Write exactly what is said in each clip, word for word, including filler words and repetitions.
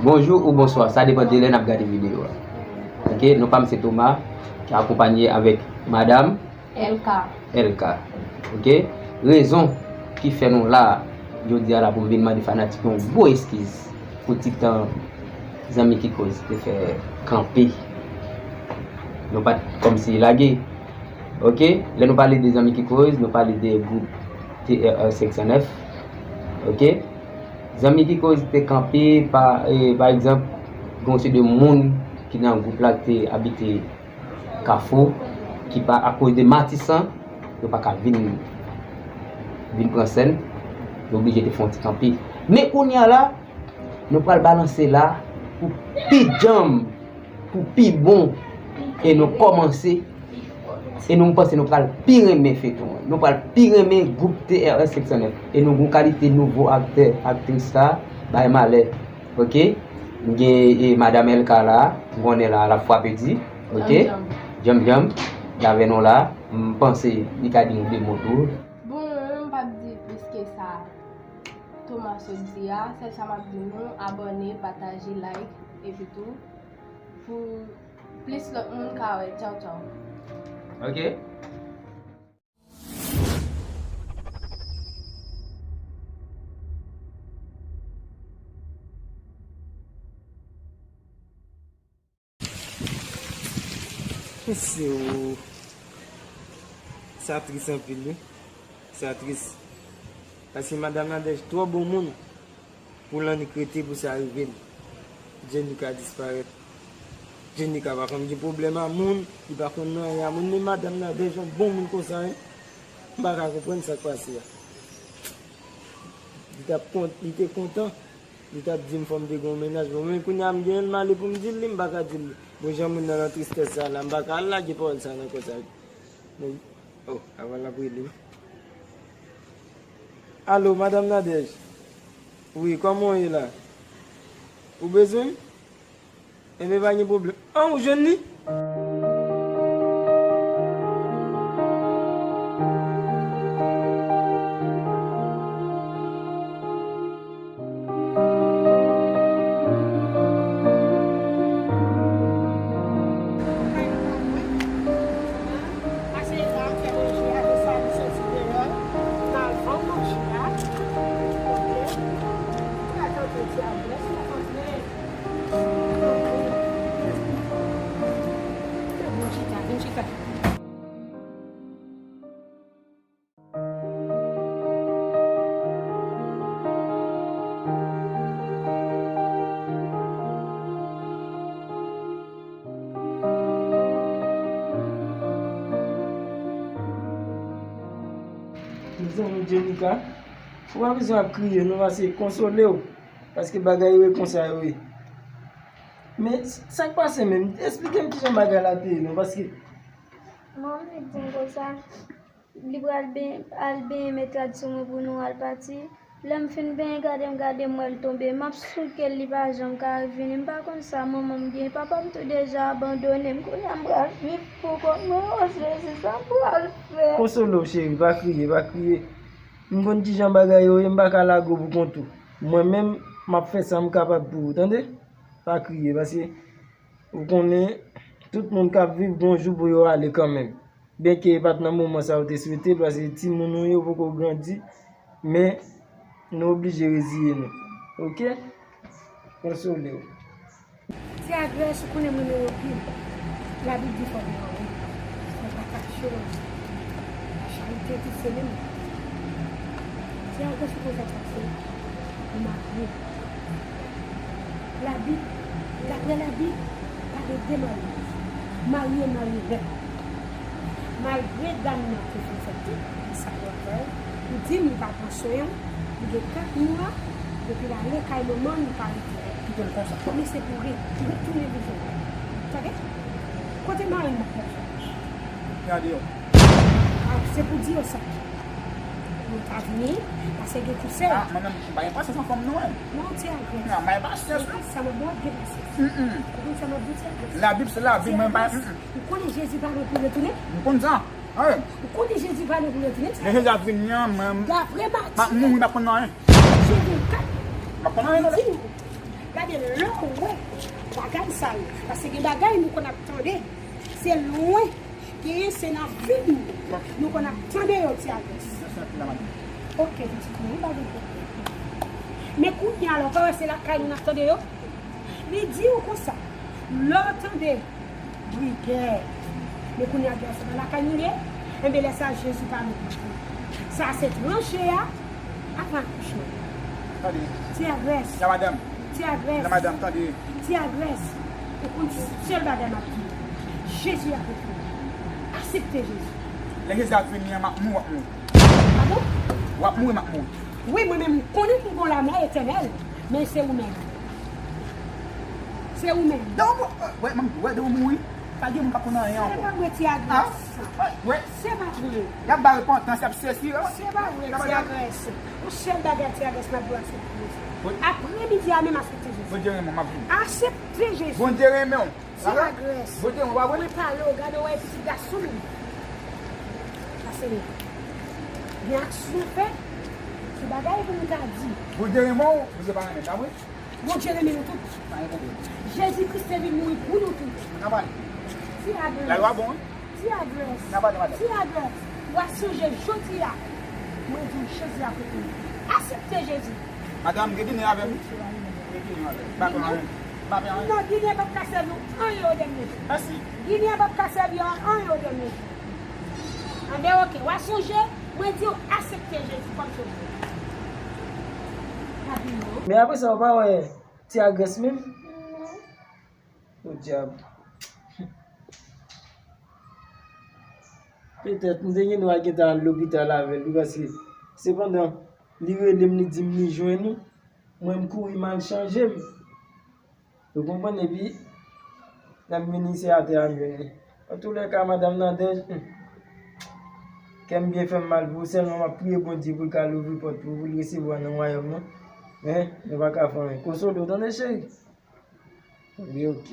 Bonjou ou bonswa, sa depann de lè n ap gade videyo a. Ok, non pa m se Thomas, ki akonpanye avèk madanm Elka. Elka. Ok, rezon ki fè nou la jodi a la pou m vin mande fanatik yon gwo eskiz pou ti tan zanmi ki koz te fè kanpe. Nou pa t kòmsi lage. Ok, lè nou pale de zanmi ki koz, nou pale de gwoup T R R senk san nèf. Ok, zanmi ki koz te kanpe pa, e, pa egzanp, gen yon seri de moun ki nan gwoup la ki te abite Kafou, ki pa, akoz de Matisan, yo pa ka vin, vin pran sèn, yo oblije te fè yon ti kanpe. Men kounye a la, nou pral balanse la pou pi djanm, pou pi bon, e nou kòmanse, e nou, m panse nou pral pi renmen feyton an. Nou pral pi renmen gwoup T R S senk san nèf. E nou gon kalite nouvo aktè, aktris la, bay malè. Ok? M gen, e, madanm Elka la, m konnen la, l ap frape di. Ok? Djanm, djanm. Djanm, djanm, l avè nou la. M panse li ka di nou de mo tou. Bon, mwen menm m p ap di plis ke sa Thomas sot di a. Sèl sa m ap di nou, abòne, pataje, like, epi tou, pou plis lòt moun ka wè. Tchaw, tchaw. Ok. Mesye o. Sa tris anpil, wi. Sa tris. Paske madanm Nadège twò bon moun pou l annik rete pou sa rive l. Djenika disparèt. Djenika pa konn gen pwoblèm a moun, li pa konn anyen a moun, men madanm Nadège yon bon moun konsa, wi. M pa ka konprann sa k pase a. Li t ap kont-, li te kontan. Li t ap di m fò m te gen yon mennaj. Bon, men kounye a m genyen l, m ale pou m di l li, m pa ka di l li. Bon, jan moun nan nan tristès sa la, m pa ka al lage pawòl sa nan kò sa. Men, oh, avan l ap rele m. Alo, madanm Nadège. Wi, kòman w ye la? Ou bezwen m? Enben, pa gen pwoblèm. An, ou jwenn li? Mezanmi, Djenika, ou pa bezwen ap kriye non, paske konsole w, paske bagay yo e konsa yo ye. Men, sa k pase menm? Esplike m kijan bagay la te ye non, paske manmi di m konsa, li pral ben-, al benyen mèt tradisyon mwen pou nou al pati. Lè m fin benyen, gade m, gade m wè l tonbe. M ap souke l, li pa janm ka revini. M pa konn sa manman m gen. Papa m tou deja abandone m. Kounye a m pral viv pou kont mwen. O Jezi, sa m pral fè? Konsole w, cheri, pa kriye, pa kriye. M konn kijan bagay yo ye, m pa ka lage w pou kont ou. Mwen menm, m ap fè sa m kapab pou ou, tande? Pa kriye, paske ou konnen, tout moun k ap viv, gon jou pou yo ale kanmenm. Byenke e pa t nan moman sa yo te swete l, paske timoun ou ye, ou poko grandi, men nou oblije reziye nou. Oke? Konsole w. Ti Agres, ou konnen m renmen w anpil. Labib di fò gen anyen. Fò pa kache w. Lacharite tou se menm. Ti Agres, ou konn sa k pase? Ou marye. Labib, daprè Labib, pa gen de maryaj. Marye, marye nèt. Malgre dam nan te fin fè tout sa pou l fè, li di m li pa pran swen w, li gen kat mwa, depi l ale kay manman l, li pa retounen. Kite l konsa. Kòm li se boure, li retounen vin jwenn mwen. Tande? Kote mari m ap fè sa? Gade yo. Ah, se pou di yo sa. Mwen pa vini, paske gen kout sèl. Ah, madanm, m pa gen pasyans ak fanm non, wi. Non, ti Agres. Non, m pa gen pasyans, non. Sa m ap di w gen pasyans. Mm, mm. Ou konn sa m ap di w, ti Agres? Labib se Labib, mwen pa, mm, mm. Ou konnen Jezi pa lwen pou retounen? M konn sa. Wi. Ou konnen Jezi pa lwen pou retounen, ti Agres? Lè Jezi ap vini an, mwen, m ap mouri, m ap konn anyen. Jezi kat. M ap konn anyen, non. Di nou. Gade lè w wè bagay sa yo. Paske gen bagay nou konn ap tande. Se lwen. Genyen se nan vi nou. Nou konn ap tande yo, Ti Agrès. Ok, pitit mwen, pa gen pwoblèm. Men kounye a la, ou pa wè se lakay nou n ap tande yo? Li di w konsa, lè w tande brigè, men kounye a, se nan lakay nou ye, enben lè sa a, Jezi pa nou. Sa se tranche a, avan akouchman. Tande. Ti Agrès. La madanm. Ti Agrès. La madanm, tande. Ti Agrès. Ou konn sèl bagay m ap di w. Jezi avèk ou. Aksepte Jezi. Lè Jezi ap vini an, m ap mouri, w ap mouri. A bon? W ap mouri, m ap mouri. Wi, mwen menm, m konnen m gon lamò etènèl, men se ou menm. Se ou menm. Depi w mou-, wè, wè, depi w mouri, pa gen moun k ap konn anyen ankò. Se pa vre, Ti Agrès. Wè, wè. Se pa vre. Y ap ba repantans, y ap sesi. Se pa vre, Ti Agrès. Yon sèl bagay, Ti Agrès, m ap di w, aksepte Jezi. Wi. Aprè midi a menm, aksepte Jezi. Bondye renmen w, m ap vini. Aksepte Jezi. Bondye renmen w. Ti Agrès. Bondye renmen w, w ap vini. Mwen pale w, gade w wè pitit gason m. Pase li. Gen aksyon fè, se bagay pou nou ta di. Bondye renmen w, Bondye pa renmen w, ta vre? Bondye renmen nou tout. Pa gen pwoblèm. Jezi Kris te vin mouri pou nou tout. N ap ale. Ti Agrès. Lalwa bon, wi. Ti Agrès. N ap ale, madanm. Ti Agrès. W a sonje jodi a. Mwen di w, Jezi ap retounen. Aksepte Jezi. Madanm, gen Ginen avè m. Gen Ginen avè m. M pa fè anyen. M pa fè anyen. Non, Ginen p ap ka sèvi w anyen o dènye jou. Mèsi. Ginen p ap ka sèvi w anyen o dènye jou. Anben, ok. W a sonje, mwen di w aksepte Jezi kòm sovè. Rapidman. Men apre sa, w pa wè Ti Agrès menm? Podyab. Petèt, m te gen dwa gentan al lopital avè l, wi, paske, sepandan, li rele m, li di m li jwenn ou, mwen, m kouri m al chanje m. Ou konprann? Epi, lè m vini, se atè a m jwenn li. Antoulèka, madanm Nadège, hmm, kè m byen fè m mal pou ou, sèlman m ap priye Bondye pou l ka louvri pòt pou ou, pou l resevwa nan wayòm nan. Men, nou pa ka fè anyen. Konsole w, tande, cheri? Wi, ok.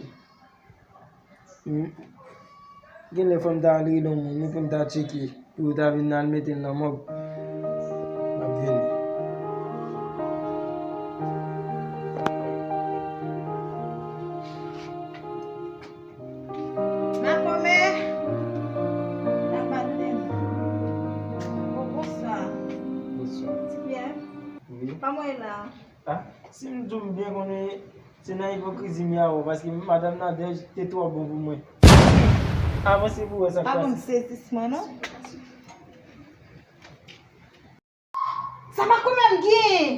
Hmm. Genlè fò m ta al rele yon moun, wi, pou m ta tcheke. Pou yo ta vin al mete l nan mòg. M ap vini. Makomè! Bon, bonswa. Bonswa. Ti byen? Wi. Kòman w ye la? Ah, si m di w m byen konnen se nan ipokrizi m ye avè w, paske madanm Nadège te twò bon pou mwen. Avanse pou w wè sa k pase. Pa ban m sezisman non. Sa makomè m gen?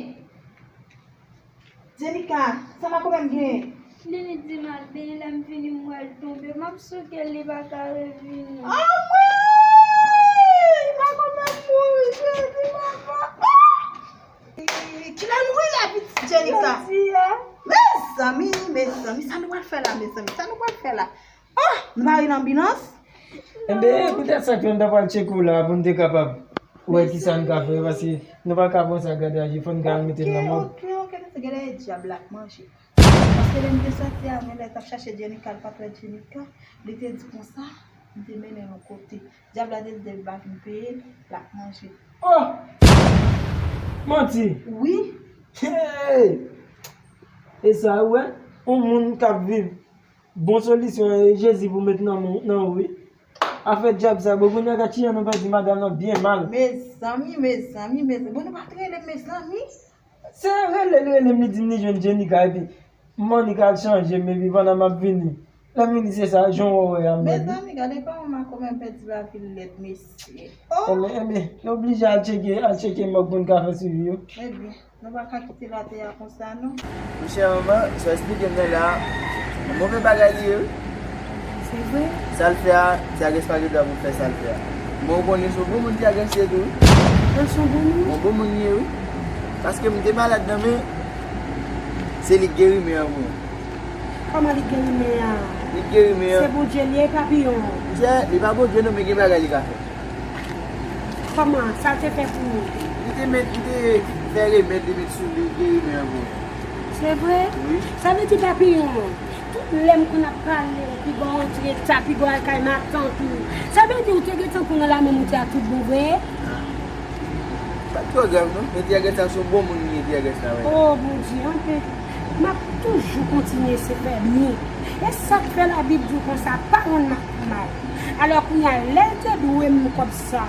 Jenika, sa makomè m gen? Nini di m al benyen, lè m vini m wè l tonbe. M ap souke l, li pa ka revini. Anmwey! Makomè m mouri, Jezi, papa! Ah! Kilè nou ye la, pitit Jenika? Jodi a. Mezanmi, mezanmi, sa nou pral fè la, mezanmi? Sa nou pral fè la? Oh, nou pa gen anbilans? Enben, poutèt sa ke nou ta pral tcheke w la, pou n te kapab wè kisa n ka fè, paske nou pa ka pran sa gade aje, fò n ka al mete l nan mòg. Ok, ok, ok, gade dyab la ap manje. Paske lè m te sòti a, mwen lè t ap chache Jenika, l pa t wè Jenika, li te di konsa, m te mennen l yon kote. Dyab la te di depi l pa vin peye l, l ap manje. Oh! Manti! Wi. Hey! E sa, ou wè? Yon moun k ap viv, bon solisyon e Jezi pou met nan men, nan ou, wi. Afè dyab sa, bon, kounye a gad jan nou pèdi madanm nan byen mal. Mezanmi, mezanmi, mezanmi. Bon, nou pa t rele m mezanmi. Se rele l rele m, li di m li jwenn Jenika, epi m annik al chanje m, epi pandan m ap vini, lè m vini se sa, jan w wè a m. Mezanmi, gade kòman makomè m pèdi lavi l lèd, mesye. Oh! Enben, enben, nou oblije al tcheke, al tcheke mòg pou n ka fè swivi yo. Enben, nou pa ka kite l atè a konsa, non. Monchè, manman, sa w esplike m nan la, yon move bagay li ye, wi. Se vre? Sa l fè a, Ti Agrès pa gen dwa pou l fè sa l fè a. Men w konnen se yon bon moun Ti Agrès ye tou, wi. An, se yon bon moun? Yon bon moun li ye, wi. Paske m te malad nan men, se li k geri men an pou mwen. Kòman li k geri men an? Li k geri men an. Se Bondye li ye, papiyon? Monchè, li pa Bondye non, men gen bagay li ka fè. Kòman? Sa l te fè pou ou? Li te met, li te fè remèd, li met sou li, li geri men an pou mwen. Se vre? Wi. Sa vle di, papiyon, tout lè m konn ap pale, piga w antre ta, piga w al kay matant ou. Sa vle di, ou te gentan konn nan lame moute a tout bon vre? Pa t twò grav, non. Men Ti Agrès la, se yon bon moun li ye, Ti Agrès la, wi. Oh, Bondye, anpil. M ap toujou kontinye se fè byen. E sa k fè Labib di w konsa, pa rann mal pou mal. Alò kounye a, lè l te dwe m kòb sa,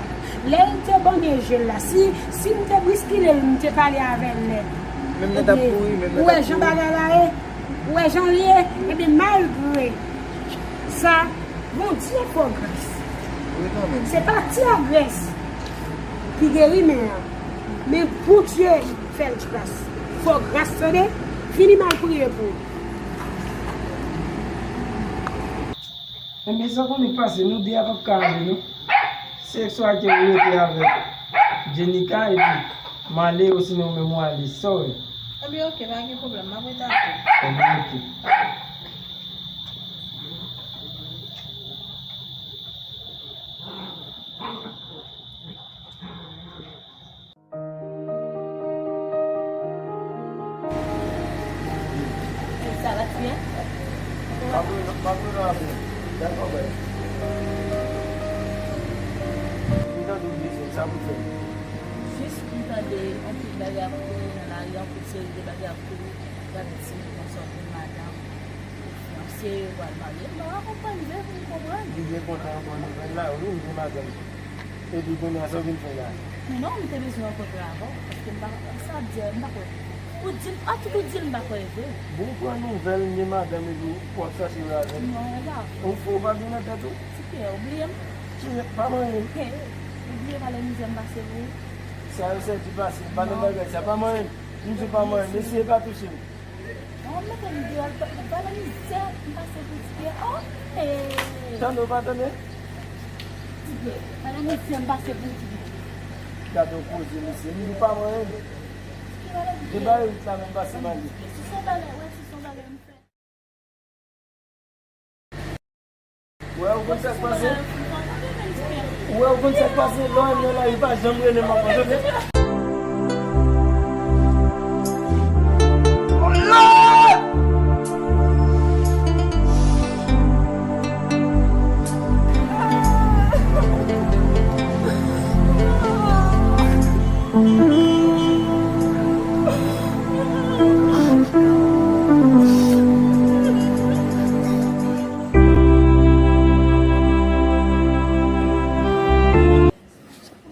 lè l te bande je l la, si, si m te briskile l, m te pale avè l nèt. Menm nèt ap kouri, menm nèt ap kouri. Ou wè jan bagay la ye? Ou wè jan l ye? Ebyen, malgre sa, Bondye fè w gras. Wi, kanmenm. Se pa Ti Agrès ki geri men an, men Bondye fè l gras. Fè w gras, tande? Vini m al priye pou ou. Ebyen, sa konnen k pase, nou de a p ap ka ale, non. Se swa ke ou rete avèk Jenika, epi m ale, osinon ou menm ou ale, sa w vle. Ebyen, oke, pa gen pwoblèm, m ap rete ak ou. Ebyen, oke. Sa va, ti byen? Pa pran, pa pran nan afè. Dakò, baz. M tande w bezwen, sa pou fè? Jis m tande anpil bagay ap kouri nan lari, anpil seri de bagay ap kouri. Gade ti moun konsa, anpil madanm, fiyanse, yo pral marye. M pa konprann vre pou m konprann. Li gen kontan yon bon nouvèl la, wi, m gen madanm. Epi kounye a sa w vin fè la? Non, m te bezwen rankontre avè w, paske m pa, sa ap di, m pa kwè. Ou di m, an tout ou di l, m pa kwè vre. Bon, ou pran nouvèl, m gen madanm epi w ap chache wè avè l. Non, e pa vre. Ou fou, ou pa gen nan tèt ou? Ti Pyè, ou bliye m? Ti, pa manyen m. He, ou bliye pa lè mizè m pase pou ou? Sa yo se di pase, pa nan bagay sa, pa manyen m. M di w pa manyen m, eseye pa touche m. Oh, mete m deyò, pa, pa nan mizè m pase pou Ti Pyè. Oh, hey. Tande, ou pa tande? Ti Pyè, pa nan mizè m pase pou Ti Pyè. Gade yon koze, mesye. M di w pa manyen m. Ti Pyè, pa nan mizè. Degaje wout la, men m pase m ale. Si se yon bagay, wè, si se yon bagay m fè. Ou wè, ou konn sa k pase? Ou wè, ou konn sa k pase? Lè w nan lari, pa janm rele m ankò, tande?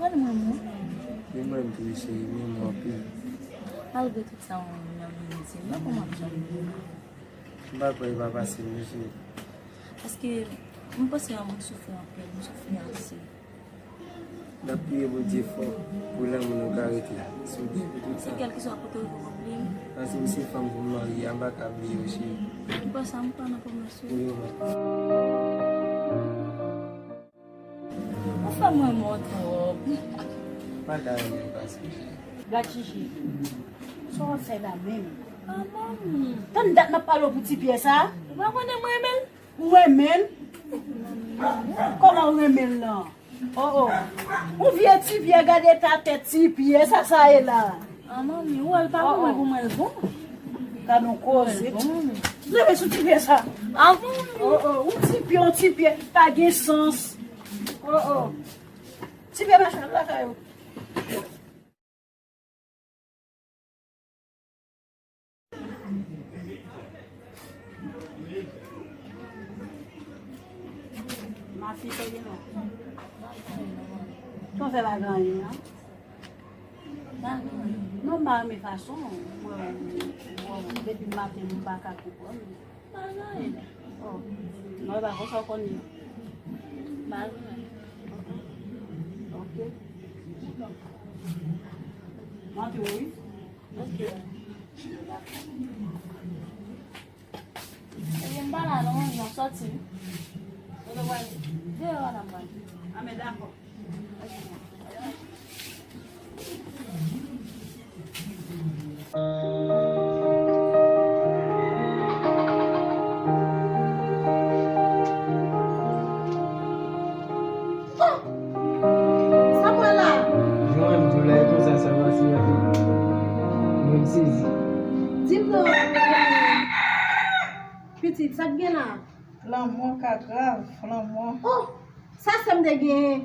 Gade mwen, mwen. Li menm tou, cheri, men mwen anpil. Malgre tout sa, w menm, menm di, men kòman w ap janm vini? M pa kwè li pa pase, non, cheri. Paske m panse a mwen soufri anpil, m soufri ase. N ap priye Bondye fò pou lanmou nou ka rete souden pou tout tan. Kèlkeswa kote w ye, w ap bliye m. Paske m se fanm pou m marye a, m pa ka bliye w, cheri. M panse a m pa nan pwomès ou. Wi, wi. Ou fè mwen mò twòp. Pa ta renmen m pase, cheri. Gad Chichi. Sa w ap fè la menm? Ah, manmi. Tann dat m ap pale w pou Ti Pyè sa. Ou pa konnen mwen renmen l? Ou renmen l? Kòman ou renmen l lan? Oh, oh. Ou vye Ti Pyè, gade eta tèt Ti Pyè, sa sa ye la? Ah, manmi, ou wè l pa bon, mwen pou mwen l bon. Gade yon koze. Leve sou Ti Pyè sa. Ah, manmi. Oh, oh, ou Ti Pyè, yon Ti Pyè, pa gen sans. Oh, oh. Ti Pyè mache al lakay ou. Ma fille, kòman w ye? Kòman w fè pa gen anyen, an? Pa gen anyen. Non, m pa renmen fason w wè m, depi maten, m pa ka konprann. Pa gen anyen. Oh. Non, e pa konsa w konn ye. Pa gen anyen. Ok. M antre wi. Ok. Ebyen, m pa la non, m sòti. Kote w prale? Deyò a la m prale. Ah, men dakò. Oh! Sa m wè la? Jan m di w la, e konsa sa pase, mwen menm sezi. Di m non. Pitit, sa k gen la? Lanmò ka grav, lanmò. Oh! Sa sè m te genyen.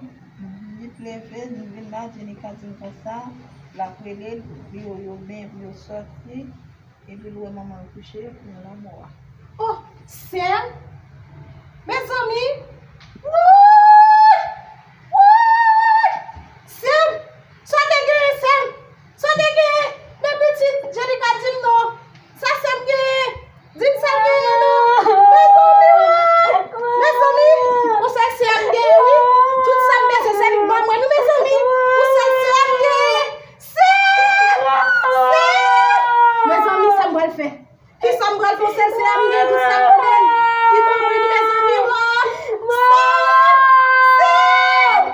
Li leve, li vin la, Jenika di m konsa, l ap rele l, li yo, yo ben, pou yo sòti. Epi l wè manman l kouche nan lanmò a. Oh, sè m! Mezanmi! Woy! Woy! Sè m! Sa w te genyen, sè m? Sa w te genyen? Men pitit, Angelica, di m non. Sa sè m genyen? Di m sa l genyen non. Mezanmi, woy! Mezanmi, yon sèl sè m genyen, wi. Tout sa m bezwen, se li k ban mwen, wi, mezanmi. Yon sèl sè m genyen. Sè m! Sè m! Mezanmi, sa m pral fè? Kisa m pral fè? Sèl sè a m gen, tout sa m konnen. Li ban mwen li, mezanmi, wa. Sè m! Sè m!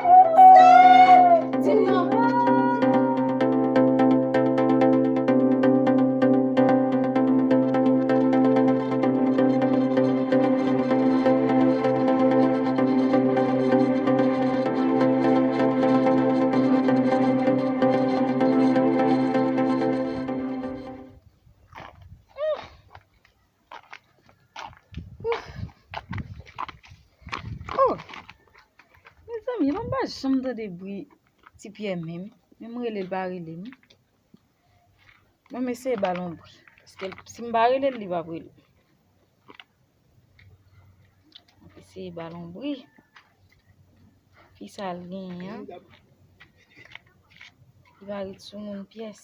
Sè m! Di m non. Oh! Mezanmi, mwen pa janm tande bri Ti Pyè menm. Menm rele l pa rele m. Bon, m eseye ba l yon bri. Paske si m pa rele l, li p ap rele. M eseye ba l yon bri. Fi sa l genyen an, li pa ret sou moun pyès.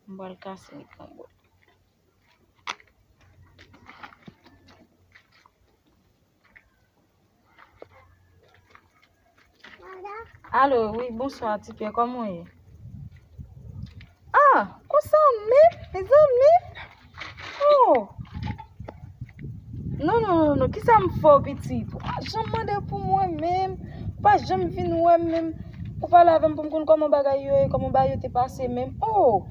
M pral kase met yon bòl. Alo, wi, bonswa, Ti Pyè, kòman w ye? Ah, konsa menm, mezanmi? Oh! Non, non, non, non, kisa m fè w, pitit? Ou pa janm mande pou mwen menm, ou pa janm vin wè m menm, pou pale avè m, pou m konn kòman bagay yo ye, kòman bagay yo te pase menm. Oh!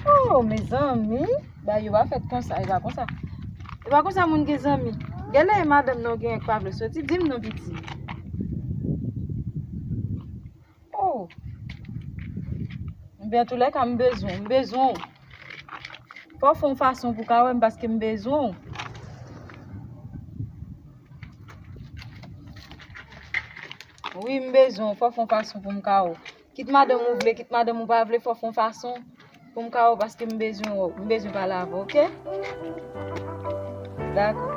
Oh, mezanmi, bagay yo pa fèt konsa, e pa konsa. E pa konsa moun gen zanmi. Genlè e madanm nan w genyen k pa vle soti, di m non, pitit. Oh. Ebyen, antoulèka, m bezwen w, m bezwen w. Fò w fè yon fason pou w ka wè m, paske m bezwen w. Wi, m bezwen w, fò w fè yon fason pou m ka wè w. Kit madanm ou vle, kit madanm ou pa vle, fò w fè yon fason pou m ka wè w, paske m bezwen wè w, m bezwen pale avè w, oke? Dakò.